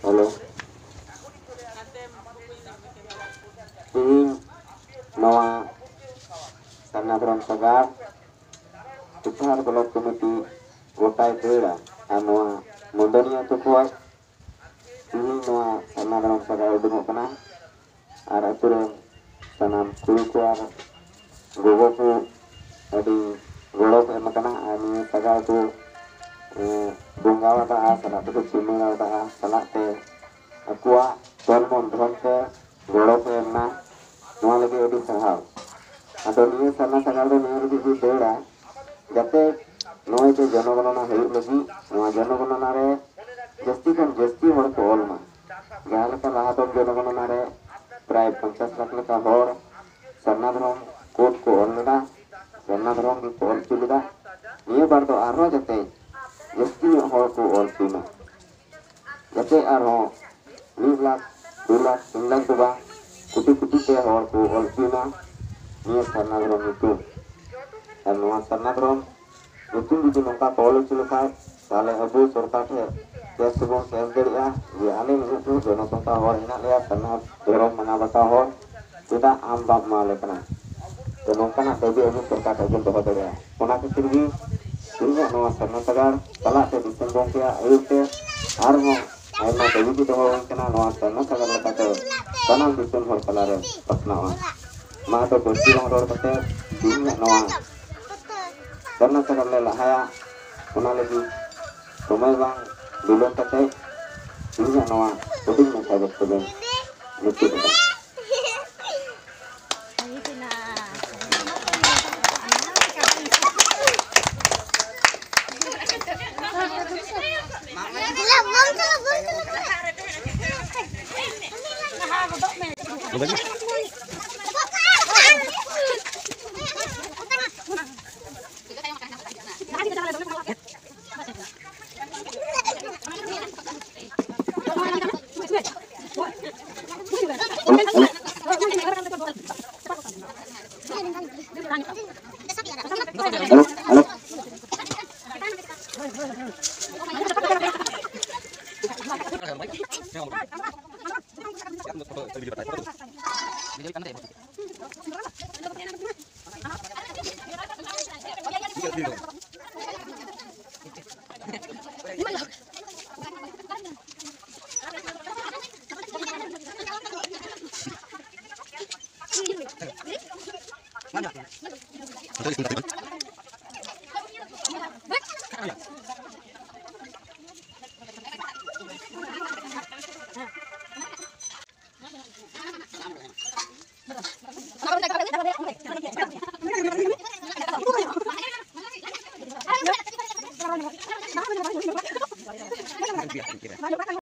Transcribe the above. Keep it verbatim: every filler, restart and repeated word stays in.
Hello, ᱛᱮᱦᱮᱧ ᱱᱚᱣᱟ ᱥᱟᱨᱱᱟ ᱫᱷᱚᱨᱚᱢ ᱥᱟᱜᱟᱲ ᱩᱫᱽᱫᱷᱟᱨ ᱵᱞᱚᱠ ᱠᱚᱢᱤᱴᱤ ᱜᱚᱴᱟᱭ ᱫᱟᱹᱲᱟ ᱟᱨ ᱱᱚᱣᱟ ᱢᱩᱱᱰᱟᱹᱱᱤ ᱟᱹᱛᱩ ᱠᱷᱚᱱ ᱛᱮᱦᱮᱧ ᱱᱚᱣᱟ ᱥᱟᱨᱱᱟ ᱫᱷᱚᱨᱚᱢ ᱥᱟᱜᱟᱲ ᱩᱰᱩᱠᱚᱜ ᱠᱟᱱᱟ᱾ ᱟᱨ ᱟᱹᱛᱩ ᱨᱮᱱ ᱥᱟᱱᱟᱢ ᱠᱩᱲᱤ ᱠᱚ ᱟᱨ ᱜᱚᱜᱚ ᱠᱚ ᱟᱹᱰᱤ ᱜᱚᱲᱚ ᱠᱚ ᱮᱢ ᱟᱠᱟᱱᱟ᱾ ᱟᱨ ᱱᱤᱭᱟᱹ ᱥᱟᱜᱟᱲ ᱠᱚ, ᱮᱸ, ᱵᱚᱸᱜᱟ ᱟᱠᱟᱫᱼᱟ, ᱥᱟᱞᱟᱜ ᱛᱮᱠᱚ ᱪᱩᱢᱟᱹᱲᱟ ᱟᱠᱟᱫᱼᱟ, ᱥᱟᱞᱟᱜ ᱛᱮ ᱟᱠᱚᱣᱟᱜ ᱛᱚᱱ ᱢᱚᱱ ᱫᱷᱚᱱ ᱛᱮ ᱜᱚᱲᱚ ᱠᱚ ᱮᱢ ᱮᱱᱟ᱾ ᱱᱚᱣᱟ ᱞᱟᱹᱜᱤᱫ ᱟᱹᱰᱤ ᱥᱟᱨᱦᱟᱣ᱾ ᱟᱫᱚ ᱱᱤᱭᱟᱹ ᱥᱟᱨᱱᱟ ᱥᱟᱜᱟᱲ ᱫᱚ ᱱᱤᱭᱟᱹ ᱞᱟᱹᱜᱤᱫ ᱵᱚᱱ ᱫᱟᱹᱲᱟ, ᱡᱟᱛᱮ ᱱᱚᱜᱼᱚᱭ ᱡᱮ ᱡᱚᱱᱚᱜᱚᱱᱚᱱᱟ ᱦᱩᱭᱩᱜ ᱞᱟᱹᱜᱤᱫ, ᱱᱚᱣᱟ ᱡᱚᱱᱚᱜᱚᱱᱚᱱᱟ ᱨᱮ ᱡᱟᱹᱥᱛᱤ ᱠᱷᱚᱱ ᱡᱟᱹᱥᱛᱤ ᱦᱚᱲ ᱠᱚ ᱚᱞ ᱢᱟ᱾ ᱡᱟᱦᱟᱸ ᱞᱮᱠᱟ ᱞᱟᱦᱟ ᱫᱚᱢ ᱡᱚᱱᱚᱜᱚᱱᱚᱱᱟ ᱨᱮ ᱯᱨᱟᱭ ᱯᱚᱧᱪᱟᱥ ᱞᱟᱠᱷ ᱞᱮᱠᱟ ᱦᱚᱲ ᱥᱟᱨᱱᱟ ᱫᱷᱚᱨᱚᱢ ᱠᱳᱰ ᱠᱚ ᱚᱞ ᱞᱮᱫᱟ, ᱥᱟᱨᱱᱟ ᱫᱷᱚᱨᱚᱢ ᱜᱮᱠᱚ ᱚᱞ ᱦᱚᱪᱚ ᱞᱮᱫᱟ᱾ ᱱᱤᱭᱟᱹ ᱵᱟᱨ ᱫᱚ ᱟᱨᱦᱚᱸ ᱡᱟᱛᱮ ᱡᱟᱹᱥᱛᱤ ᱧᱚᱜ ᱦᱚᱲ ᱠᱚ ᱚᱞ ᱦᱚᱪᱚᱭ ᱢᱟ, ᱡᱟᱛᱮ ᱟᱨᱦᱚᱸ ᱢᱤᱫ ᱞᱟᱠᱷ, ᱫᱩ ᱞᱟᱠᱷ, ᱛᱤᱱ ᱞᱟᱠᱷ ᱫᱚ ᱵᱟᱝ, ᱠᱳᱴᱤ ᱠᱳᱴᱤ ᱛᱮ ᱦᱚᱲ ᱠᱚ ᱚᱞ ᱦᱚᱪᱚᱭ ᱢᱟ ᱱᱤᱭᱟᱹ ᱥᱟᱨᱱᱟ ᱫᱷᱚᱨᱚᱢ ᱧᱩᱛᱩᱢ᱾ ᱟᱨ ᱱᱚᱣᱟ ᱥᱟᱨᱱᱟ ᱫᱷᱚᱨᱚᱢ ᱧᱩᱛᱩᱢ ᱡᱩᱫᱤ ᱱᱚᱝᱠᱟ ᱠᱚ ᱚᱞ ᱦᱚᱪᱚ ᱞᱮᱠᱷᱟᱱ, ᱛᱟᱦᱞᱮ ᱟᱵᱚ ᱥᱚᱨᱠᱟᱨ ᱴᱷᱮᱱ ᱠᱮᱥ ᱵᱚᱱ ᱠᱮᱥ ᱫᱟᱲᱮᱭᱟᱜᱼᱟ ᱡᱮ ᱟᱞᱮ ᱱᱩᱱᱟᱹᱜ ᱠᱚ ᱡᱚᱱᱚᱥᱚᱝᱠᱷᱟ ᱦᱚᱲ ᱦᱮᱱᱟᱜ ᱞᱮᱭᱟ, ᱥᱟᱨᱱᱟ ᱫᱷᱚᱨᱚᱢ ᱢᱟᱱᱟᱣ ᱵᱟᱛᱟᱣ ᱦᱚᱲ, ᱪᱮᱫᱟᱜ ᱟᱢ ᱵᱟᱢ ᱮᱢᱟ ᱞᱮ ᱠᱟᱱᱟ? ᱛᱚ, ᱱᱚᱝᱠᱟᱱᱟᱜ ᱫᱟᱹᱵᱤ ᱟᱵᱚ ᱥᱚᱨᱠᱟᱨ ᱴᱷᱮᱱ ᱵᱚᱱ ᱫᱚᱦᱚ ᱫᱟᱲᱮᱭᱟᱜᱼᱟ᱾ ᱚᱱᱟ ᱠᱷᱟᱹᱛᱤᱨ ᱜᱮ ᱛᱮᱦᱮᱧᱟᱜ ᱱᱚᱣᱟ ᱥᱟᱨᱱᱟ ᱥᱟᱜᱟᱲ ᱥᱟᱞᱟᱜ ᱛᱮ ᱫᱤᱥᱚᱢ ᱜᱚᱢᱠᱮᱭᱟᱜ ᱟᱹᱭᱩᱨ ᱛᱮ ᱟᱨᱦᱚᱸ ᱟᱭᱢᱟ ᱫᱟᱹᱵᱤ ᱜᱮ ᱫᱚᱦᱚ ᱦᱩᱭ ᱠᱟᱱᱟ, ᱱᱚᱣᱟ ᱥᱟᱨᱱᱟ ᱥᱟᱜᱟᱲ ᱞᱮᱠᱟᱛᱮ ᱥᱟᱱᱟᱢ ᱫᱤᱥᱚᱢ ᱦᱚᱲ ᱛᱟᱞᱟᱨᱮ ᱯᱟᱥᱱᱟᱣᱟ᱾ ᱢᱟ ᱟᱫᱚ ᱵᱟᱹᱲᱛᱤ ᱵᱟᱝ ᱨᱚᱲ ᱠᱟᱛᱮ ᱛᱮᱦᱮᱧᱟᱜ ᱱᱚᱣᱟ ᱥᱟᱨᱱᱟ ᱥᱟᱜᱟᱲ ᱞᱮ ᱞᱟᱦᱟᱭᱟ, ᱚᱱᱟ ᱞᱟᱹᱜᱤᱫ ᱥᱚᱢᱚᱭ ᱵᱟᱝ ᱵᱤᱞᱚᱢ ᱠᱟᱛᱮ ᱛᱮᱦᱮᱧᱟᱜ ᱱᱚᱣᱟ ᱦᱩᱰᱤᱧ ᱢᱟᱪᱷᱟ ᱵᱚᱠᱛᱚᱵᱚᱧ ᱢᱩᱪᱟᱹᱫ ᱮᱫᱟ᱾